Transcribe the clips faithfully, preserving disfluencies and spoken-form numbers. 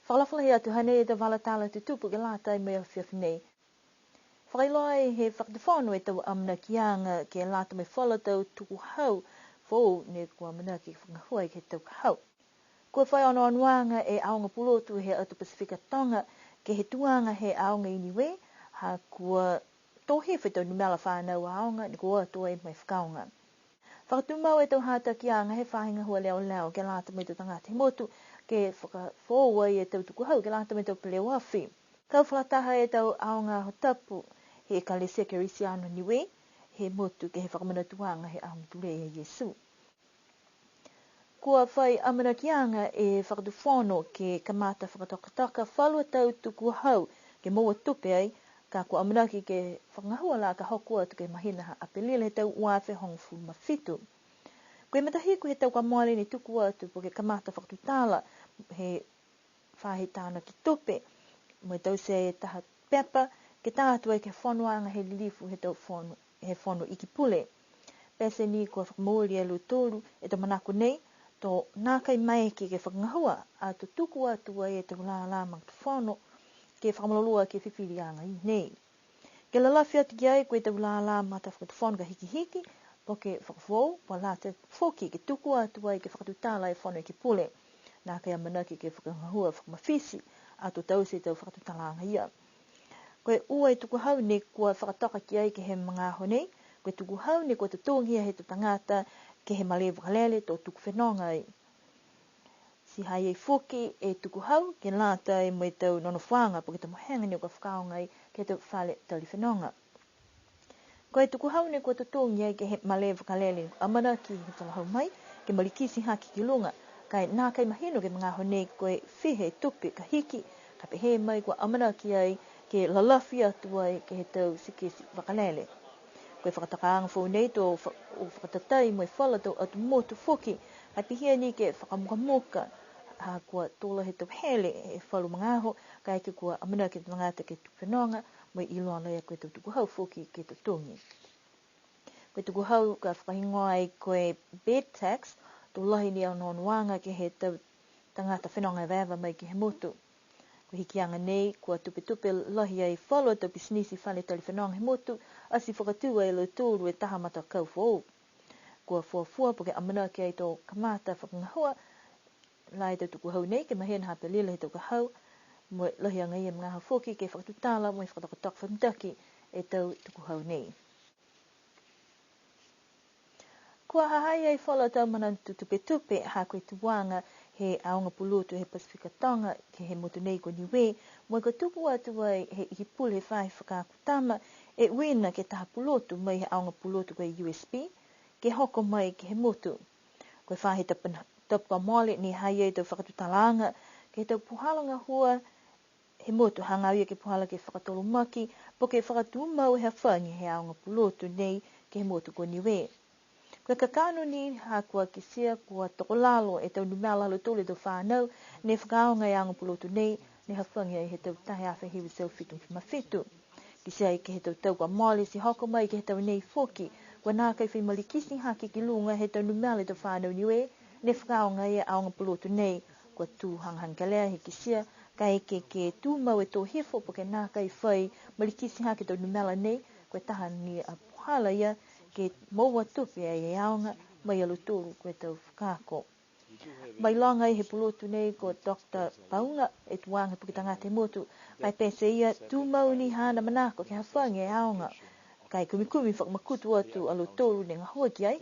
Fakalaulahi atu hanei e tau vala tala tutupu ke lata mo e afiafi nei. Fakailoa ai he Fakatufono e tau amanakiaga ke lata mo e falu tau tukuhau foou ne kua amanaki ke fakagahua ke he tau ka hau. Kua fai onoonoaga e aoga pulotu he atu Pasifika Toga ke he tuaga he aoga i Niue, ha kua to hifo e tau numela fanau aoga ne kua o atu ai mo e fakaaoga. Fakatumau e tau hatakiaga he faahi gahua leoleo ke lata mo e tau tagata he motu, ke fakafoou ai e tau tukuhau ke lata mo e tau peleoafi. Kau fakalataha e tau aoga Aho Tapu he Ekalesia Kerisiano Niue he motu ke he fakamanatuaga he aoga Tulei a Iesu. Kua fai amanakiaga e Fakatufono ke kamata fakatokatoka falu a tau tukuhau ke moua tupe ai, ka kua amanaki ke fakagahua la ka hoko atu ke he mahina ha Apelila he tau ua afe hogofulu ma fitu. Ko e matahiku he tau kua mole ne tuku atu po ke kamata fakatutala he faahi tanaki tupe mo e taute e taha pepa ke ta atu ai ke he fonoaga he lilifu he tau fono, he fono iki pule. Pete ni kua fakamooli e lautolu e tau manako nei, to nākai maeke ke fakagahua, ato tuku atu ai e tau lala ma fono ke fakamalolō ke he fifiliaga i nei. Ke lalafi atu ki ai ko e tau lala matafakatufono ka hikihiki, po ke fakafoou, kua lata foki ke tuku atu ai ke fakatutala e fono iki pule. Nākai amanaki ke fakagahua fakamafiti, ato taute e tau fakatutalaaga ia. Ko e ua e tukuhau ne kua fakatoka ki ai ke he magaaho nei, ko e tukuhau ne kua totogi he tau tagata ke he malē vakalele to tuku fenoga ai. Ti ha i ai foki e tukuhau ke lata mo e tau nonofoaga po ke tau mohega ne kua fakaaoga ai ke he tau fale tali fenoga. Ko e tukuhau ne kua totogi ai ke he malē vakalele, amanaki he talahau mai ke malikiti hake ki luga, ka e nākai mahino ke he magaaho nei ko e fiha e tupe ka hiki, ka pehē mai kua amanaki ai ke lalafi atu ai ke he tau tikiti vakalele. Ko e fakatokaaga foou nei to fa-, o fakatatai mo e falu tau atu motu foki, ka e pihia ni ke fakamukamuka, ha kua to lahi e tau hele he falu magaaho, kaeke kua amanaki e tau tagata ke tuku fenoga, mo e iloa laia ko e tau tukuhau foki ke totogi. Ko e tukuhau ka fakahigoa ai ko e bed tax, to lahi ni e onoonoaga ke he tau tagata fenoga evaeva mai ke he motu. Ko e hikiaga nei, kua tupetupe lahi ai falu a tau pisinisi fale tali fenoga he motu, ati fakatū ai e lautolu e taha matakau foou. Kua fuafua po ke amanaki ai to kamata fakagahua la e tau tukuhau nei ke he mahina ha Apelila he tau ka hau, mo e lahi agaia e magaaho foki ke fakatutala mo e fakatokatoka fakamitaki e tau tukuhau nei. Kua ha ha i ai falu a tau manatu tupetupe ha ko e tuaga he aoga pulotu he Pasifika Toga ke he motu nei ko Niue, mo e kua tuku atu ai he Iki Pule he Faahi Fakaako Tama e uiina ke he taha pulotu mai he aoga pulotu ko e U S P, ke hoko mai ke he motu. Ko e faahi tapu, tapu kua mole ne ha i ai e tau fakatutalaaga ke he tau puhala gahua he motu hagaao ia ke he puhala ke fakatolomaki, po ke fakatumau e hafagi he aoga pulotu nei ke he motu ko Niue. Ko e kakano ni ha kua kitia kua tokolalo e tau numela ha lautolu e tau fanau ne fakaaoga e aoga pulotu nei, ne hafagi ai he tau taha e afe hiva e teau fitugofulu ma fitu. Kitia ai ke he tau tau kua mole ti hoko mai ke he tau nei foki, kua nākai fai malikiti hake ki luga he tau numela e tau fanau Niue ne fakaaoga e aoga pulotu nei. Kua tū hagahaga kelea he kitia, kaeke ke tumau e tō hifo po ke nākai fai malikiti hake e tau numela nei, ko e taha ni a puhala ia ke moua tupe ai e aoga mai ia lautolu ko e tau fakaako. Mailoga ai he pulotu nei ko Doctor Pauga, e tuaga puke tagata he motu, ka e pete ia tumau ni haana manako ke hafagi e aoga. Ka e kumikumi fakamakutu atu a lautolu ne gahua ki ai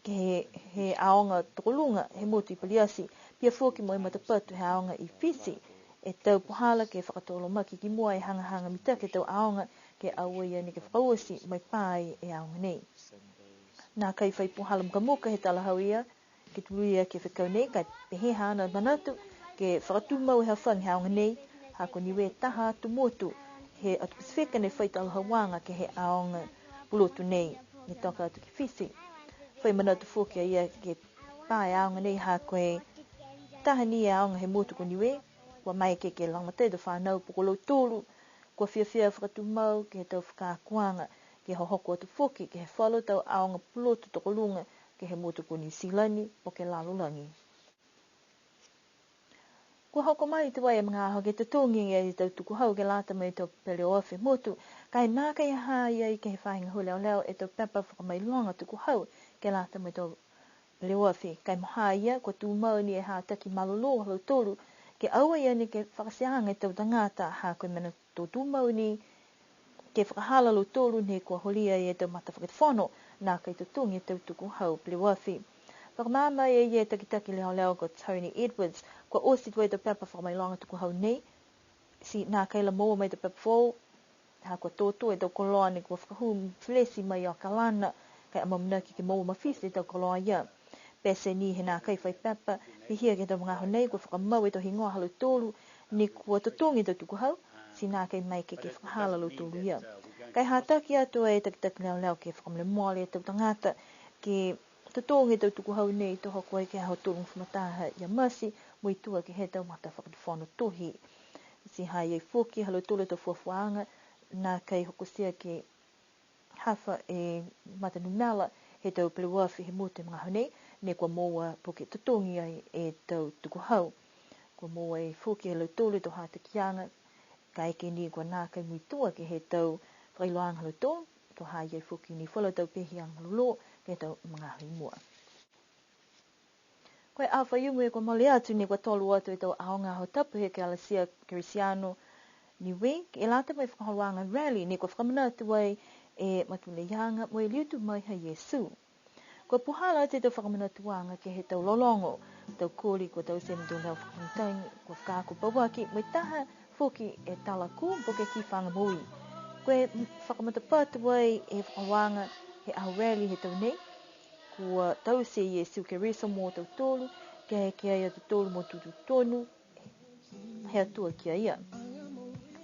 ke he, he aoga tokoluga he motu i Paliati, pihia foki mo e matapatu he aoga i Fisi, e tau puhala ke fakatolomaki ki mua e hagahaga mitaki he tau aoga, ke aua ia ni ke fakaoti mo e pā e aoga nei. Nākai fai puhala mukamuka he talahau ia ke tului aki e fekau nei, ka e pehē haana manatu ke fakatumau e hafagi he aoga nei, ha ko Niue taha atu motu he atu Pasifika ne fai talahauaga ke he aoga pulotu nei, ne toka atu ki Fisi. Fai manatu foki a ia ke pā e aoga nei ha ko e taha ni e aoga he motu ko Niue, kua maeke ke lagomatai e tau fanau po ko lautolu kua fiafia fakatumau ke he tau fakaakoaga, ke hohoko atu foki ke he falu tau aoga pulotu tokoluga ke he motu ko Niu Silani po ke lalolagi. Kua hoko mai tuai e magaaho ke totogi e tau tukuhau ke lata mo e tau peleoafi he motu, ka e nākai ha ha i ai ke he faahi gahua leoleo e tau pepa fakamailoga tukuhau ke lata mo e tau peleoafi. Ka e mo ha ia, kua tumau ni e hataki malolō ha lautolu, ke aua ia ni ke fakateaga e tau tagata, ha ko e mena to tumau ni ke fakahala a lautolu ne kua holia e tau matafakatufono, nākai totogi e tau tukuhau peleoafi. Fakamaama e ia e takitaki leoleo ko Tony Edwards, kua oti tuai e tau pepa fakamailoga tukuhau nei, ti nākai la moua mai e tau pepa foou, ha kua tōtō e tau koloa ne kua fakahū felesi mai i Okalana, ka e amaamanaki ke moua mafiti e tau koloa ia. Pete ni he nākai fai pepa, pihia ke he tau magaaho nei kua fakamau e tau higoa ha lautolu ne kua totogi e tau tukuhau, ti nākai maeke ke fakahala a lautolu ia. Ka e hataki atu e takitaki leoleo ke fakamolemole e tau tagata ke totogi e tau tukuhau nei, to hoko ai ke he aho tolugofulu ma taha ia Mati, muitua ke he tau matafakatufono tohi. Ti ha ha i ai foki ha lautolu a tau fuafuaaga, nākai hokotia ke hafa e matanumela he tau peleoafi he motu he magaaho nei, ne kua moua po ke totogi ai e tau tukuhau. Kua moua ai foki he lautolu e tau hatakiaga, kaeke ni kua nākai muitua ke he tau fakailoaaga ha lautolu, to ha ha i ai foki ni falu a tau pehiaga malolō ke he tau magaaho i mua. Ko e aho Faiumu kua mole atu nei kua tolo atu e tau aoga Aho Tapu he Ekalesia Kerisiano Niue, ke lata mo e fakaholoaga rally ne kua fakamanatu ai e matuleiaga mo e liu tū mai ha Iesu. Kua puhala atu e tau fakamanatuaga ke he tau lologo, tau koli kua taute e matua fakamitaki, kua fakaako pauaki, mo e taha foki e talakū po ke kifaga moui. Ko e fakamatapatu ai e fakaholoaga he aho rally he tau nei, kua taute e Iesu Keriso mo tautolu, ke eke ai a tautolu mo tutū tonu, he Atua ki a ia.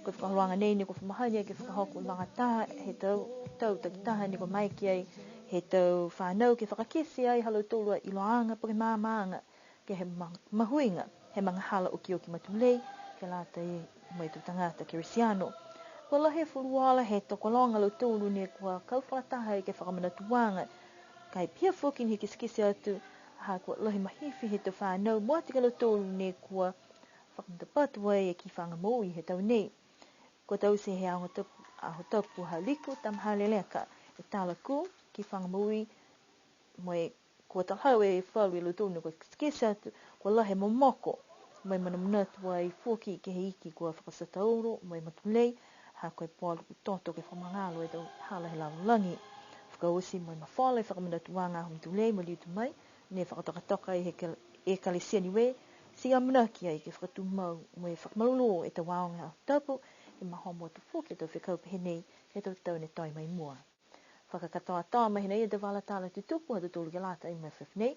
Ko e fakaholoaga nei ne kua fa mahani ai ke fakahoko lagataha he tau, tau takitaha ne kua maeke ai he tau fanau ke fakakite ai ha lautolu a iloaaga po ke maamaaga ke he ma-, mahuiga he magahala okioki matulei ke lata mo e tau tagata Kerisiano. Kua lahi e fulufuluola he tokologa a lautolu ne kua kau fakalataha ai ke he fakamanatuaga. Ka e pihia foki ni he kitekite atu, ha kua lahi mahifi he tau fanau mo e tau a lautolu ne kua fakamatapatu ai e kifaga moui he tau nei. Kua taute he Aho Tapu, Aho Tapu ha Liku, Tama ha Leleka, e talakū, kifaga moui, mo e kua talahau e falu ia lautolu ne kua kitekite atu, kua lahi e momoko, mo e manamanatu ai foki ke he iki kua fakasatauro, mo e matulei, ha ko e polo kutoto ke fakamagalo e tau hala he lalolagi. Fakaoti mo e mafola e fakamanatuaga Aho Matulei mo e liu tū mai, ne fakatokatoka ai he Ekal-, Ekalesia Niue, ti amanaki ai ke fakatumau mo e fakamalolō e tau aoga Aho Tapu, ke mahomo atu foki e tau fekau pehē nei, he tau tau ne toe mai mua. Fakakatoatoa mai hinei e tau vala tala tutupu ha tautolu ke lata mo e afiafi nei,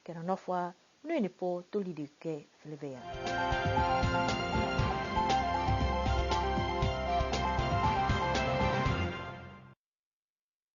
ke nonofo ā, monuina e pō, to liliu ke feleveia.